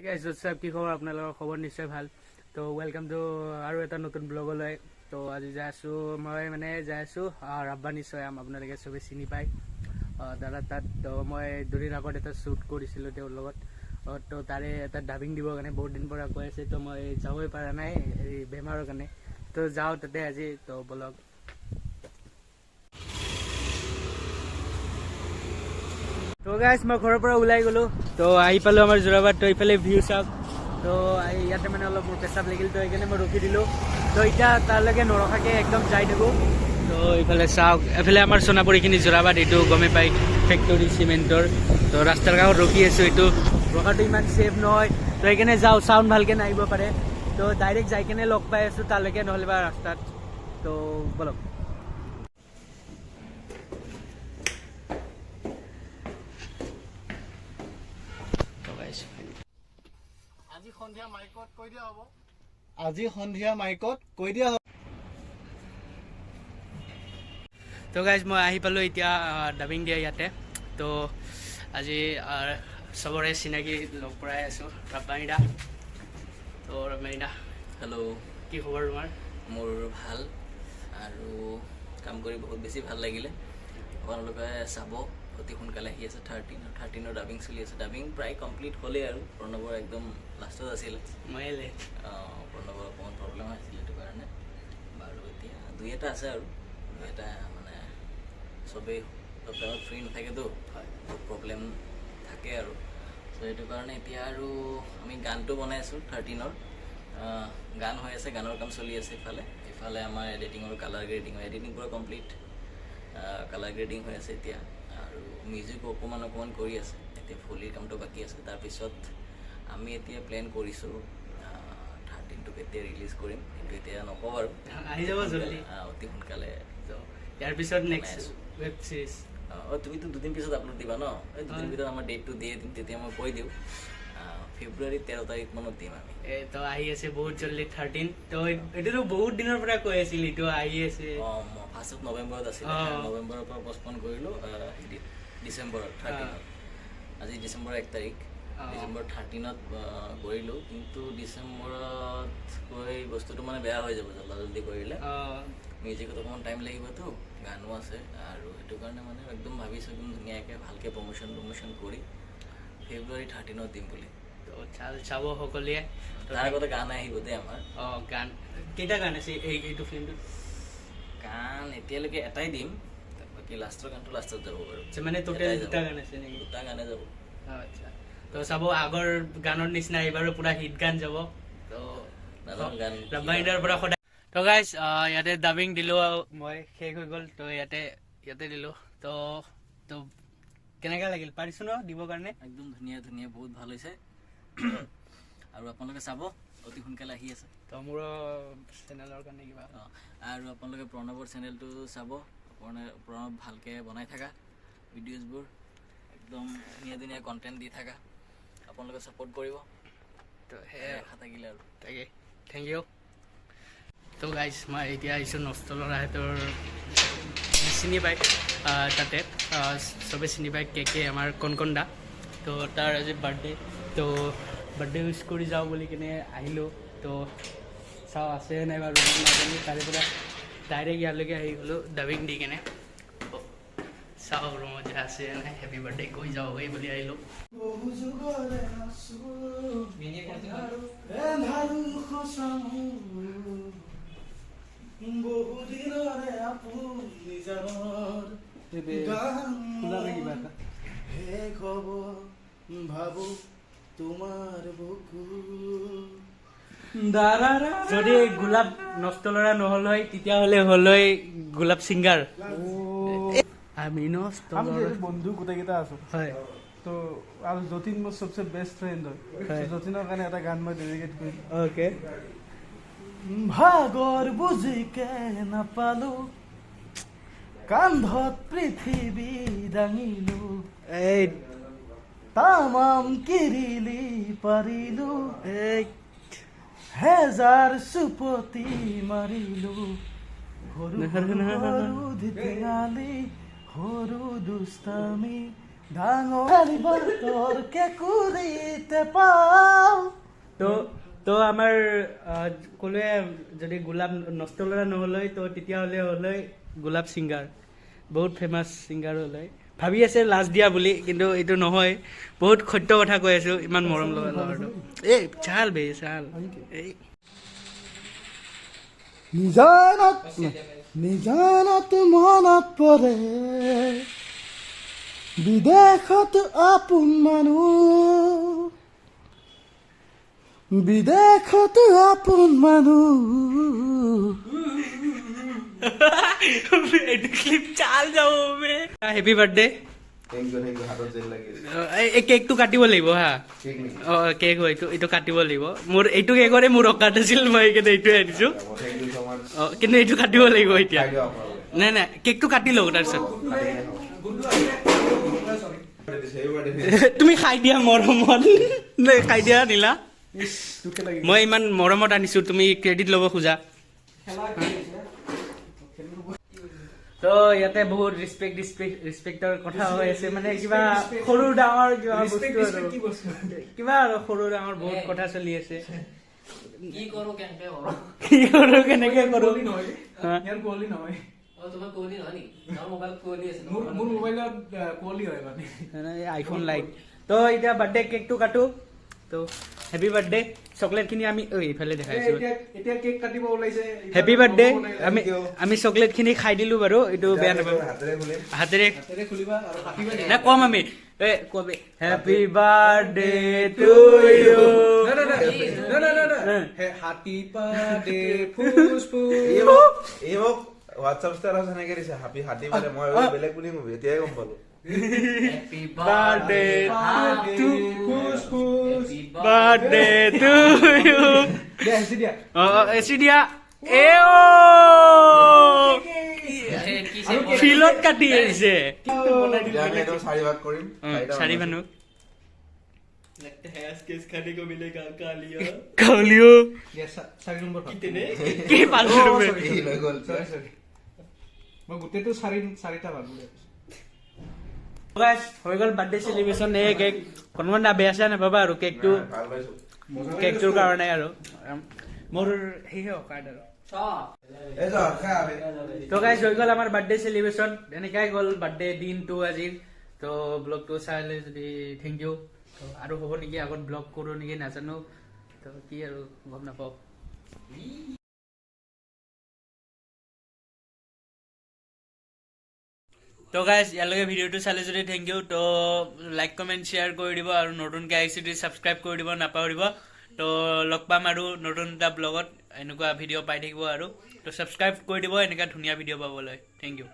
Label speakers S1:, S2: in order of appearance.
S1: Guys, WhatsApp, কি খবৰ আপোনালোকৰ? খবৰ নিশ্চয় ভাল। তো welcome to আৰু এটা নতুন ব্লগলৈ। তো আজি যাই আছোঁ মই, মানে যাই আছোঁ ৰাব্বানী চয়াম, আপোনালোকে চবেই চিনি পায় দাদা তাত। তো মই দুদিন আগত এটা শ্বুট কৰিছিলোঁ তেওঁৰ লগত। তো তাৰে এটা ডাবিং দিবৰ কাৰণে বহুত দিন পৰা কৈ আছে, তো মই যাবই পৰা নাই হেৰি বেমাৰৰ কাৰণে। তো যাওঁ তাতে আজি, তো বলক। তো গাইজ, মই ঘৰৰ পৰা ওলাই গ'লো, তো আহি পালোঁ আমাৰ যোৰাবাট। তো এইফালে ভিউ চাওক। তো ইয়াতে মানে অলপ মোৰ পেচাব লাগিল, তো সেইকাৰণে মই ৰখি দিলোঁ। তো এতিয়া তালৈকে নৰখাকৈ একদম যাই থাকোঁ। তো এইফালে চাওক, এইফালে আমাৰ সোণাপুৰ, এইখিনি যোৰাবাট, এইটো গমেই পাই, ফেক্টৰী চিমেণ্টৰ। তো ৰাস্তাৰ কাষত ৰখি আছোঁ, এইটো ৰখাটো ইমান ছেফ নহয়, তো সেইকাৰণে যাওঁ। চাউণ্ড ভালকৈ নাহিব পাৰে, তো ডাইৰেক্ট যাই কেনে লগ পাই আছোঁ তালৈকে, নহ'লে বা ৰাস্তাত। তো ব'লক। তো guys,
S2: আজি সন্ধিয়া মাইকত কৈ দিয়া হ'ব। আজি সন্ধিয়া মাইকত কৈ দিয়া হ'ব।
S1: তো গাইজ, মই আহি পালোঁ এতিয়া ডাবিং দিয়া ইয়াতে। তো আজি চবৰে চিনাকি লগ পৰাই আছোঁ, ৰাব্বানীদা। তো ৰাব্বানীদা।
S3: হেল্ল'।
S1: কি খবৰ তোমাৰ?
S3: মোৰ ভাল আৰু কাম কৰি বহুত বেছি ভাল লাগিলে। আপোনালোকে চাব, অতি সোনকালে আহি আছে 13। 13ৰ ডাবিং চলি আছে, ডাবিং প্ৰায় কমপ্লিট হ'লেই আৰু প্ৰণৱৰ একদম লাষ্টত আছিলে।
S1: মই লেট।
S3: প্ৰণৱৰ অকণমান প্ৰব্লেম হৈছিল, সেইটো কাৰণে। বাৰু, এতিয়া দুই এটা আছে আৰু দুই এটা, মানে চবেই চব টাইমত ফ্ৰী নাথাকেতো, বহুত প্ৰব্লেম থাকে আৰু। চ' সেইটো কাৰণে এতিয়া আৰু আমি গানটো বনাই আছোঁ। 13ৰ গান হৈ আছে, গানৰ কাম চলি আছে ইফালে। ইফালে আমাৰ এডিটিঙৰ, কালাৰ গ্ৰেডিঙৰ, এডিটিং পূৰা কমপ্লিট, কালাৰ গ্ৰেডিং হৈ আছে এতিয়া আৰু মিউজিকো অকণমান অকণমান কৰি আছে। এতিয়া ফলিৰ কামটো বাকী আছে। তাৰপিছত আমি এতিয়া প্লেন কৰিছোঁ 13টো কেতিয়া ৰিলিজ কৰিম, সেইটো এতিয়া নকওঁ বাৰু।
S1: আহি যাব জল্দি।
S3: অতি সোনকালে।
S1: তো ইয়াৰ পিছত নেক্সট
S3: আছো।
S1: Web series.
S3: অঁ, তুমিতো দুদিন পিছত আপলোড দিবা ন? এই দুদিন
S1: হয়।
S3: ভিতৰত আমাৰ ডেটটো দিয়ে দিম, তেতিয়া মই কৈ দিওঁ। ফেব্ৰুৱাৰী 13 তাৰিখ মানত দিম আমি।
S1: এ তো আহি আছে বহুত জল্দি 13। তো এইটোতো বহুত দিনৰ পৰা কৈ আছিল, এইটো আহি আছে।
S3: অঁ, ফাৰ্ষ্টত নৱেম্বৰত আছিলে। নৱেম্বৰৰ পৰা পষ্টপন কৰিলোঁ হেৰিত, ডিচেম্বৰত 13ত। আজি ডিচেম্বৰ 1 তাৰিখ। ডিচেম্বৰ 13ত কৰিলোঁ, কিন্তু ডিচেম্বৰত গৈ বস্তুটো মানে বেয়া হৈ যাব জল্দা জল্দি কৰিলে। মিউজিকত অকণমান টাইম লাগিবতো, গানো আছে আৰু সেইটো কাৰণে মানে একদম ভাবিছোঁ একদম ধুনীয়াকৈ ভালকৈ প্ৰমোশ্যন প্ৰমোশ্যন কৰি ফেব্ৰুৱাৰী 13ত দিম বুলি।
S1: তো চাল চাব সকলোৱে।
S3: তাৰ আগতে গান আহিব দেই আমাৰ।
S1: অঁ, গান কেইটা গান আছে এইটো ফিল্মটোত?
S3: গান এতিয়ালৈকে এটাই দিম, বাকী লাষ্টৰ গানটো লাষ্টত যাব বাৰু।
S1: আচ্ছা, মানে টোটেল
S3: এটাই যাব।
S1: দুটা গান আছে নেকি?
S3: দুটা গানে যাব।
S1: আচ্ছা, তো চাব, আগৰ গানৰ নিচিনা এইবাৰো পুৰা হিট গান যাব। তো
S3: নাজানো গান কি।
S1: ৰাব্বানীদাৰ পৰা সদায়। তো গাইজ, ইয়াতে ডাবিং দিলোঁ আৰু মই, শেষ হৈ গ'ল। তো ইয়াতে দিলোঁ। তো কেনেকুৱা লাগিল, পাৰিছোঁ ন দিবৰ কাৰণে?
S3: একদম ধুনীয়া ধুনীয়া, বহুত ভাল হৈছে আৰু আপোনালোকে চাব, অতি সোনকালে আহি আছে।
S1: তো মোৰ চেনেলৰ কাৰণে কিবা?
S3: অঁ, আৰু আপোনালোকে প্ৰণৱৰ চেনেলটো চাব। প্ৰণৱ, ভালকৈ বনাই থাকা ভিডিঅ'জবোৰ, একদম ধুনীয়া ধুনীয়া কণ্টেণ্ট দি থাকা। আপোনালোকে ছাপোৰ্ট কৰিব।
S1: তো সেয়াই।
S3: আশা থাকিলে আৰু।
S1: তাকে, thank U. তো গাইজ, মই এতিয়া আহিছোঁ নষ্ট ল'ৰাহঁতৰ, চিনি পায় তাতে, চবে চিনি পায়, কে কে, আমাৰ কণকণ দা। তো তাৰ আজি বাৰ্থডে, তো বাৰ্থডে উইচ কৰি যাওঁ বুলি কিনে আহিলোঁ। তো চাওঁ আছে নাই বাৰু ৰুমত, নাজানো। তাৰে পৰা ডাইৰেক্ট ইয়ালৈকে আহি গ'লোঁ ডাবিং দি কেনে। তো চাওঁ ৰুমত যে আছে নাই, হেপী বাৰ্থডে কৈ যাওঁ এই বুলি আহিলোঁ।
S2: বহু যুগৰে আছো এন্ধাৰু সঁচা মোৰ, বহুদিনৰে আপোন নিজানৰ গান শেষ হ'ব ভাবো তোমাৰ বুকু।
S1: যদি গোলাপ নষ্ট ল'ৰা নহ'ল হয়, তেতিয়াহ'লে হ'ল হয় গোলাপ ছিংগাৰ। আমি নষ্ট
S2: আমি
S1: ল'ৰা।
S2: যিহেতু বন্ধু গোটেইকেইটা আছো, তো আৰু যতীন মোৰ চবচে বেষ্ট ফ্ৰেণ্ড হয়। তো যতীনৰ কাৰণে এটা গান মই ডেডিকেট কৰিম।
S1: অ'কে।
S2: ভাগৰ বুজিকে নাপালো, কান্ধত পৃথিৱী দাঙিলো,
S1: এই
S2: তামাম কিৰিলি পাৰিলো,
S1: এই
S2: হেজাৰ চুপতি মাৰিলো, সৰু সৰু সৰু ধিতিঙালি, সৰু দুষ্টামি, ডাঙৰ বাটৰ কেঁকুৰিতে পাওঁ।
S1: তো তো আমাৰ ক'লোৱে যদি গোলাপ নষ্ট ল'ৰা নহ'লে তো তেতিয়াহ'লে হ'লে গোলাপ ছিংগাৰ, বহুত ফেমাছ ছিংগাৰ হ'লে। ভাবি আছে লাজ দিয়া বুলি, কিন্তু এইটো নহয়, বহুত সত্য কথা কৈ আছোঁ। ইমান মৰম লগা ল'ৰাটো। এই চাল বে চাল। এই
S2: নিজানত নিজানত মনত পৰে বিদেশত আপোন মানুহ, বিদেশত আপোন মানুহ।
S1: এইটো ক্লিপ চাল যাব বে। Happy birthday.
S4: Thank you, thank you. হাতত জেল লাগিল।
S1: এই কেকটো কাটিব লাগিব। হা,
S4: কেক নেকি?
S1: অঁ, কেক হয় এইটো, এইটো কাটিব লাগিব। মোৰ এইটো কেকৰে মোৰ অকাত আছিল, মই সেইকাৰণে এইটোৱে আনিছোঁ।
S4: Thank you so much.
S1: অঁ, কিন্তু এইটো কাটিব লাগিব এতিয়া।
S4: খাই দিওঁ আপোনালোকে।
S1: নাই নাই, কেকটো কাটি লওক তাৰপিছত।
S4: কাটি কিনে খাওঁ। Happy birthday.
S1: তুমি খাই দিয়া মৰমত, নে খাই দিয়া নীলা। মই ইমান মৰমত আনিছো, তুমি ক্ৰেডিট ল'ব খোজা। তো ইয়াতে বহুত ৰেচপেক্ট ৰেচপেক্টৰ কথা হৈ আছে, মানে কিবা সৰু ডাঙৰ কিবা বস্তু আৰু কিবা আৰু সৰু ডাঙৰ বহুত কথা চলি আছে।
S3: কি কৰোঁ, কেনেকে কৰোঁ?
S1: কি কৰো, কেনেকে কৰো? হা?
S2: ইয়াৰ কুঁৱলী নহয়।
S3: অ, তোমাৰ কুঁৱলী নহয় নেকি? তোমাৰ মোবাইলত কুঁৱলী আছে।
S2: মোৰ মোবাইলত কুঁৱলী হয় মানে।
S1: IPhone light. তো এতিয়া বাৰ্থডে কেকটো কাটো। তো হেপী বাৰ্থডে। চকলেটখিনি আমি ঐ এইফালে দেখাইছো।
S2: এতিয়া কেক কাটিব ওলাইছে।
S1: Happy birthday. আমি চকলেটখিনি খাই দিলো বাৰু, এইটো বেয়া নাপাব।
S4: হাতেৰে খুলিম।
S1: হাতেৰে।
S2: হাতেৰে খুলিবা আৰু কাটিবা।
S1: না, কম আমি, এ কবি হেপী বাৰ্থডে টু ইউ।
S2: না না না না না না, হাতী বাৰ্থডে ফুচ ফুচ।
S4: এই মোক হোৱাটছআপ ষ্টেটাছ এনেকে দিছে হাপি হাতী, মানে মই বেলেগ বুলি ভাবি এতিয়াই গম পালো।
S3: হেপী
S1: বাৰ্থডে টু
S2: ফুচ ফুচ
S1: বাৰ্থডে টু ইউ।
S2: দিয়া, হেঁচি দিয়া।
S1: অ, এচি দিয়া। এ অ ফিলত কাটি আহিছে।
S4: এতিয়া আমি এইটো চাৰি ভাগ কৰিম। চাৰিটা।
S1: চাৰি
S4: মানুহ।
S1: মানুহ কালিও।
S2: দিয়া, চাৰি নম্বৰ ভাগ।
S1: কি পালো তুমি?
S4: এই লৈ গ'ল।
S2: চৰি চৰি, মই গোটেইটো চাৰিটা ভাগ বুলি ভাবিছো।
S1: গাইছ, হৈ গ'ল বাৰ্থডে চেলিব্ৰেশ্যন। এই কেক কোনোবা না বেয়া চেয়া নাপাবা আৰু কেকটো।
S4: ভাল পাইছো।
S1: কেকটোৰ কাৰণে আৰু মোৰ সেয়ে অকাত আৰু।
S4: এই যা, খা আবে।
S1: তো গাইছ, হৈ গ'ল আমাৰ বাৰ্থডে চেলিব্ৰেশ্যন। এনেকাই গ'ল বাৰ্থডে দিনটো আজিৰ। তো ব্লগটো চালে যদি thank U. তো আৰু হ'ব নেকি, আগত ব্লগ কৰোঁ নেকি নাজানো। তো কি আৰু গম নাপাওঁ। তো গাইজ, ইয়ালৈকে ভিডিঅ'টো চালে যদি thank U. তো লাইক, কমেণ্ট, শ্বেয়াৰ কৰি দিব আৰু নতুনকৈ আহিছে যদি ছাবস্ক্ৰাইব কৰি দিব নাপাহৰিব। তো লগ পাম আৰু নতুন এটা ব্লগত। এনেকুৱা ভিডিঅ' পাই থাকিব আৰু তো ছাবস্ক্ৰাইব কৰি দিব এনেকুৱা ধুনীয়া ভিডিঅ' পাবলৈ। Thank U.